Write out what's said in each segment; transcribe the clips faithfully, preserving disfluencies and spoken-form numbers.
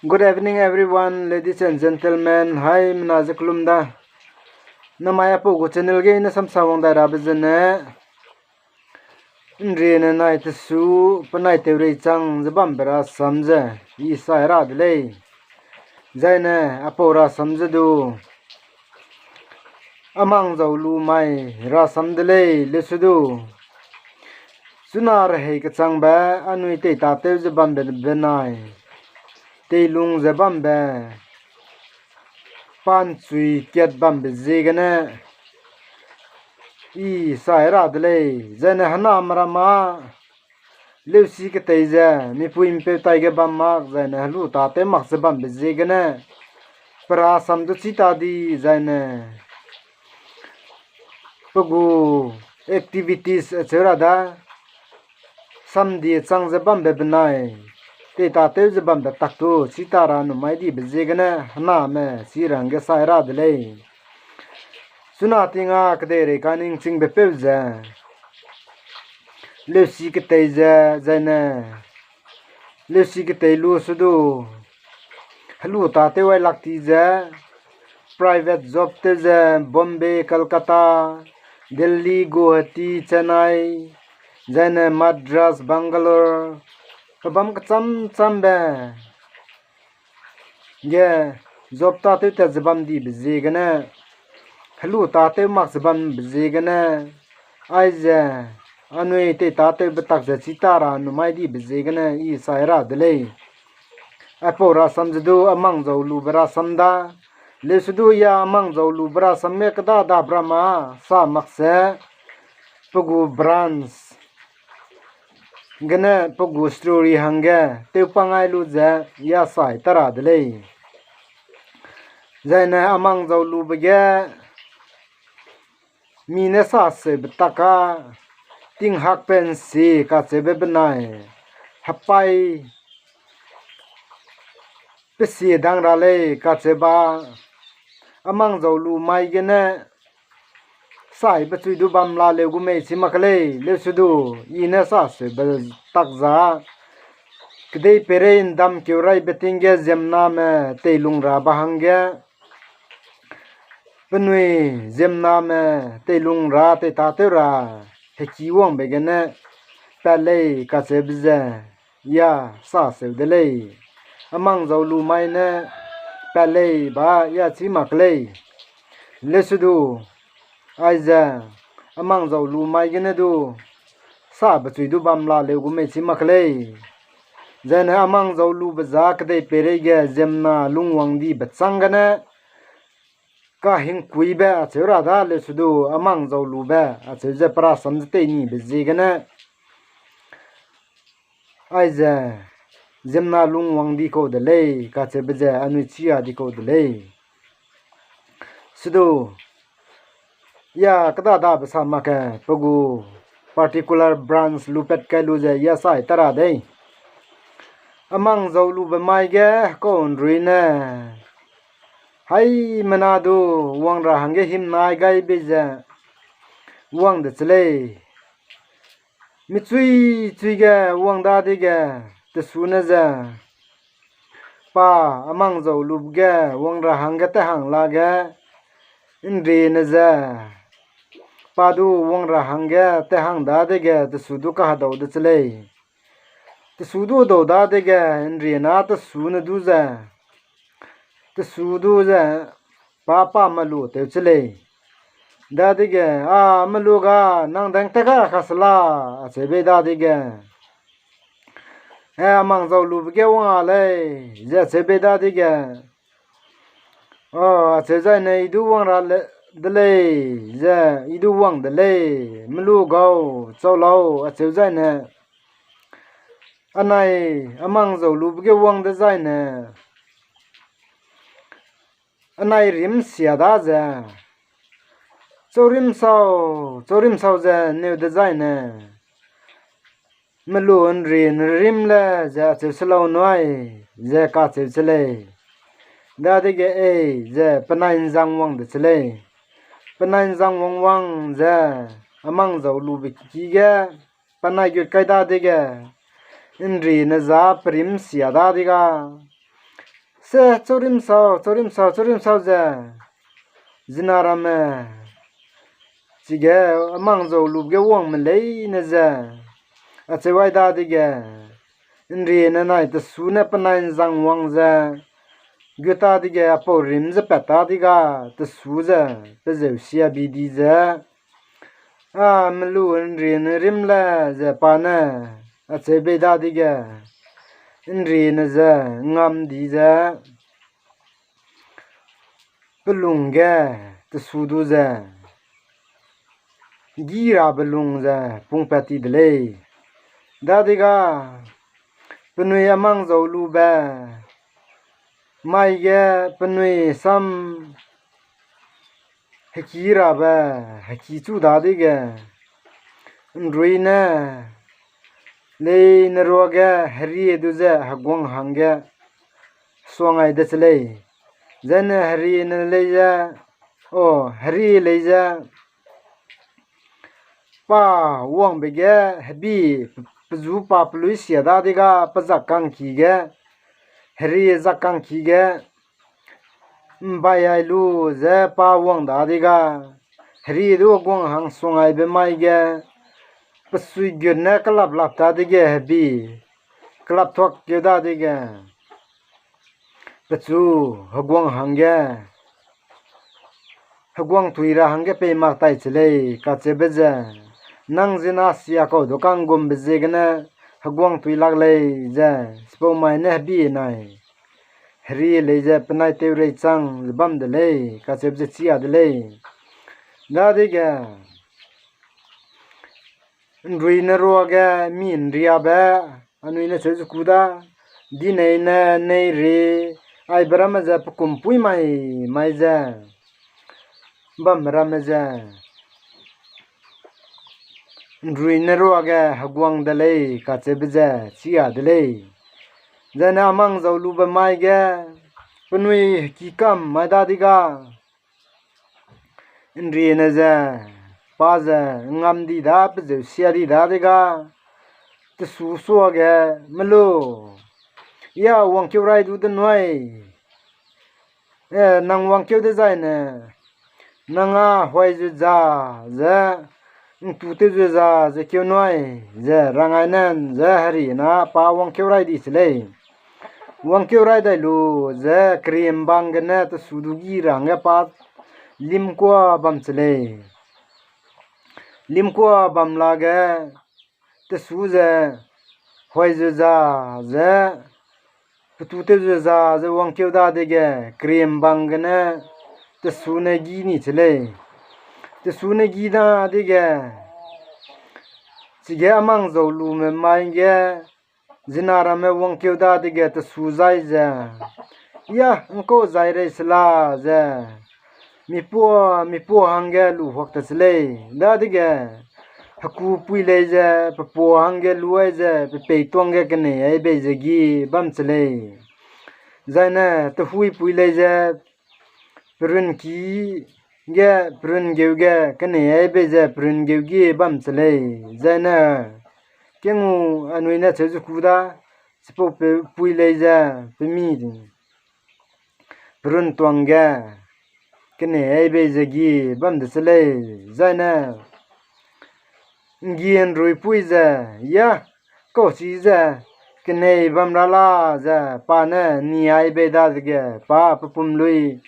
Good evening, everyone, ladies and gentlemen. Haimena ze kelum da. Namai apau gu channel ge ne samsa wang dai rabe zene, nriene nai tesu, penai teurei chang ze bambe rasam ze i sai ra de lei. Zaine apau rasam ze du a mang zau lu mai rasam de lei, leuse du. Chuna rehei kechangbe anui tei tatew ze bambe benai, teilung ze bambe, pa nchui kat bambe ziegene i sai ra de lei. Zaine hena merama leusi ketei ze mipui mpeu taige bam mak, zaine helu tatew mak ze bambe ziegene pe rasam du chî ta di, zaine pe gu activities acheu ra da, samdie chang ze bambe benai, tei tatew ze bambe tak du chî ta ra numai dibe ziegene hename chi ra hangge sai ra de lei. Chuna ting â kedeirei kaningchingbe peu ze leusi ketei ze, zaine leusi ketei lu se du helu tatew ai lak ti ze private job tew ze Bombay, Kolkata, Delhi, Guwahati, Chennai, zaine Madras, Bangalore, pebâm kecham chambe ge job tatew tat ze bam dibe ziegene, helu tatew mak ze bambe ziegene, aize anui tei tatewbe tak ze chî ta ra numai dibe ziegene i sai ra de lei. Aipau rasam ze du a mang zau lube rasam da, leuse du ya a mang zau lube rasam ge kêda dabe rama sa mak se, pe gu branch gene pe gu story hangge tewpang ai lu ze ya sai ta ra de lei. Zaine a mang zau lube ge mi ne sa seube tak â tinghakbe nsi kacheube benai hepai pe sie dang ra lei kacheu ba, a mang zau lu mai gene saibe chui du bam la leu gu mei chi mak lei, leuse du i ne sa seube tak za, kedei peirei ndam keu raibe ting ge ziemmename teilung ra ba hangge, penui ziemmename teilung ra tei tatew ra heki wangbe gene pat lei kacheube ze ya sa seu de lei. A mang zau lu mai ne pat lei ba ya chî mak lei. Leuse du, aize a mang zau lu mai gene du sabe chui du bam la leu gu mei chi mak lei. Zaine a mang zau lube za kedei peirei ge ziemmena lungwang dibe châng gene kahingkuibe acheu ra da leuse du a mang zau lube acheu ze pe rasam ze tei nibe ziegene aize ziemmena lungwang di kau de lei kacheube ze anui chî a di kau de lei. Sedu, ya kêda dabe sa mak ge pe gu particular branch lupat kai lu ze ya sai ta ra dei. A mang zau lube mai ge hekau nrui ne haimena du wang ra hangge himnai gai bei ze wang de che lei. Michui chui ge wang dadege tesune ze pa a mang zau lube ge wang ra hangge tehang lage nriene ze pa du wang ra hangge tehang dadege tesu du kahedau de che lei. Tesu du hedau dadege nriena tesune du ze tesu du ze pa pa melu tew che lei. Dadege, a melu ga nang dang te ga ka se la, acheu bei dadege, e, a mang zau lube ge wang a lei, ze acheu bei dadege, a, acheu zaine i du wang ra le, de lei, ze i du wang de lei, melu gau, chau lau, acheu zaine, anai a mang zau lube ge wang dezaine, anai rim sia da ze, chau rim sau, chau rim sau ze neu dezaine, melu nri nrim le ze acheu se lau nui, ze kacheu che lei. Dadege ei, ze penai nzang wang de che lei. Penai nzang wang wang ze, a mang zau lube ki ge, penai gut kai dadege, nri ne za perim sia dadege, Che, chaurimsau, chaurimsau, chaurimsau ze, zina ramme, chige amang zau lube ge wangme leine ze, acheu ai dadege, Nriene nai Tesu ne penai ’nzang wang ze, gu ta dege apau rim ze pat ta di ga, Tesu ze, pe zeu sia bi di ze, a, melu Nriene rim le ze pa ne, acheu bei dadege, Nriene ze, ngam di ze, pe lung ge, Tesu du ze, gî rabe lung ze pungpat ti de lei. Dadege, penui amang zau lube, mai ge penui sam heki rabe, heki chu dadege, Nrui ne, leine ruage herie du ze heguang hangge, suang ai de che lei. Zene herie ne lei ze, o, herie lei ze, pa wangbe ge hebi, pe zu pa pelui sia dadege, pe zak kangki ge, herie zak kangki ge, ’mbai ai lu ze pa wang dadege, herie du heguang hang suang aibe mai ge, pe sui gut ne kelaplap dadege hebi, kelaptuak keu dadege, pechu heguang hangge, heguang tui ra hangge pei mak tai che lei kacheube ze, nang zina sia kau du kanggumbe ziegene heguang tui lak lei ze, chipau mai ne hebi nai, herie lei ze penai teurei chang ze bam de lei kacheube ze chi a de lei. Dadege, Nrui ne ruage mi ’nriabe, anui ne cheu ze ku da, dinei ne nei ri, aibe ramme ze pe kumpui mai, mai ze, bam ramme ze, Nrui ne ruage heguang de lei kacheube ze chi a de lei. Zene amang zau lube mai ge, penui heki kam mai dadege, Nriene ze, pa ze, ngam di da, pe zeu sia di dadege, Tesu suage, melu, ya wangkeu rai du de nui, e, nang wangkeu dezaine, nang a huai zu za ze, ’ntu tew zu za ze keu nui, ze rangai nen ze herie na pa wangkeu rai di che lei. Wangkeu rai dai lu ze kerimbang gene Tesu du gî ra hangge pa limkua bam che lei. Limkua bam lage Tesu ze huai zu za ze, petu tew zu za ze wangkeu dadege kerimbang gene Tesu ne gî ni che lei. Tesu ne gî dadege, chige amang zau lume mai ge, zina ramme wangkeu dadege Tesu zai ze, ya, ’ngkau zai rei se la ze, mipua, mipua hangge lu huak te che lei. Dadege, heku pui lei ze, pe pua hangge lu ai ze, pe peituang ge kenei ai bei ze gî bam che lei. Zaine, tehui pui lei ze, perunki ge, perun geu ge, kenei ai bei ze, perun geu gî bam che lei. Zaine, kengu anui ne cheu ze ku da, chipau pe pui lei ze, pemi perun tuang ge, kenei ai bei ze gî bam de che lei. Zaine, ’nggi ’nruipui ze, ya, kau chi ze, kenei bam ra la ze, pa ne ni ai bei dadege, pa pe pum lui,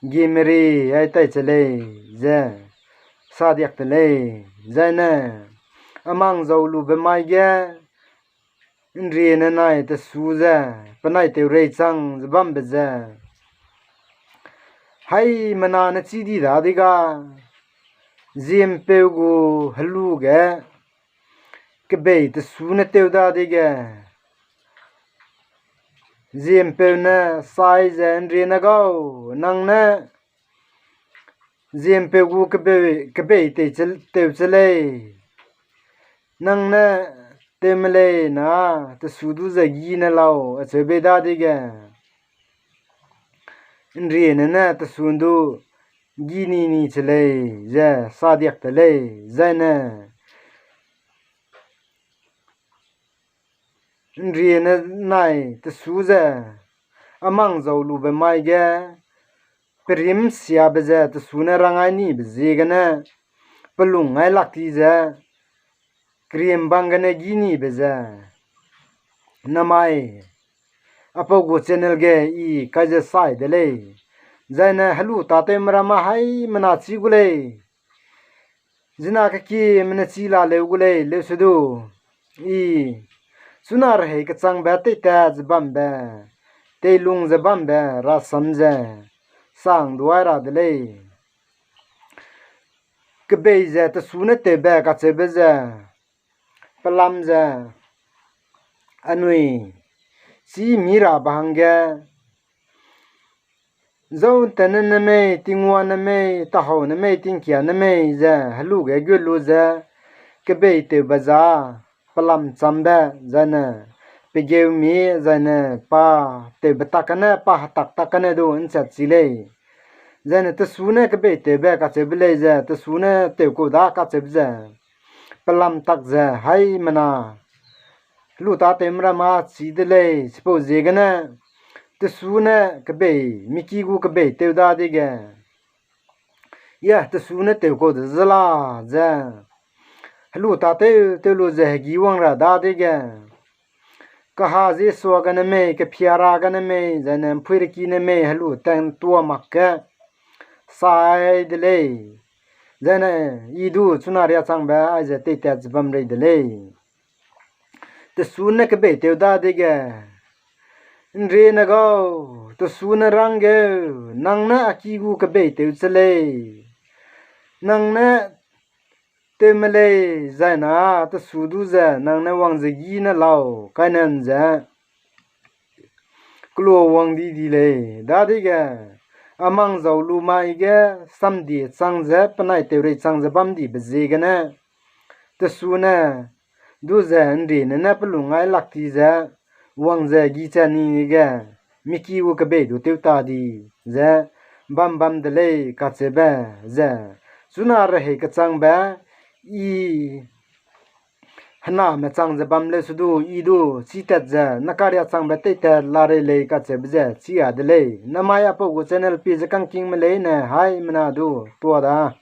’nggi meri ai tai che lei, ze, sa diak te lei. Zaine, amang zau lube mai ge, ’nriene nai Tesu ze, penai teurei chang ze bambe ze, haimena ne chî di dadege, ziempeu gu helu ge, kebei Tesu ne tew dadege, ziempeu ne sai ze, ’nriene gau, nang ne ziempeu gu kebei, kebei tei che, tew che lei. Nang ne tewme lei na, Tesu du ze gî ne lau, acheu bei dadege, ’nriene ne Tesu du gî ni ni che lei, ze sa diak te lei, zaine. ’Nriene nai Tesu ze, a mang zau lube mai ge, perim siabe ze tesu ne rangai nibe ziegene, pelung ngai lak ti ze, keriembang gene gî nibe ze, namai, apau gu channel ge i kai ze sai de lei. Zaine helu tâtewme ramme haimena chî gu lei. Zina kekieme ne chî la leu gu lei, leusedu. I, chuna rehei kechangbe teitat ze bambe, teilung ze bambe, rasam ze, sang duai ra de lei. Kebei ze tesu ne tewbe kacheube ze, pelam ze, anui, chî mi rabe hangge, zau ’ntene ne mei, tingwa ne mei, tahau ne mei, tingkia ne mei ze, helu ge gut lu ze, kebei tewbe za, pelam chambe, zaine, pegeu mi, zaine, pa, tewbe tak kane, pa hetak tak kane du ’nchat chi lei. Zaine tesu ne kebei tewbe kacheube lei ze, tesu ne tewkau da kacheube ze, pelam tak ze, haimena, helu tâtewme ramme chî de lei, chipau ziegene, tesu ne kebei, miki gu kebei tew dadege, ya, tesu ne tewkau de ze la ze, helu tâtew tew lu ze hegî wang ra dadege, kaha zie sua gene mei, kephia ra gene mei, zaine ’mpui reki ne mei, helu tang tua mak ge, sai de lei. Zaine, i du chuna riâ changbe aize teitat ze bam rei de lei. Tesu ne kebei tew dadege, ’nriene gau, tesu ne rang geu, nang ne a ki gu kebei tew che lei. Nang ne tewme lei, zaina tesu du ze nang ne wang ze gî ne lau, kainen ze keluawang di di lei. Dadege, a mang zau lu mai ge samdie chang ze, penai tew rei chang ze bam dibe ziegene, tesu ne, du ze ’nriene ne pelung ngai lak ti ze, wang ze gî che ni ge, miki gu kebei du tew ta di, ze, bam bam de lei kacheube, ze, chuna rehei kechangbe, i, hename chang ze bam leusedu, i du, chitat ze, nakaria changbe teitat la rei lei kacheube ze, chi a de lei. Namai apau gu channel pie ze kangkingme leine, haimena du, tua da.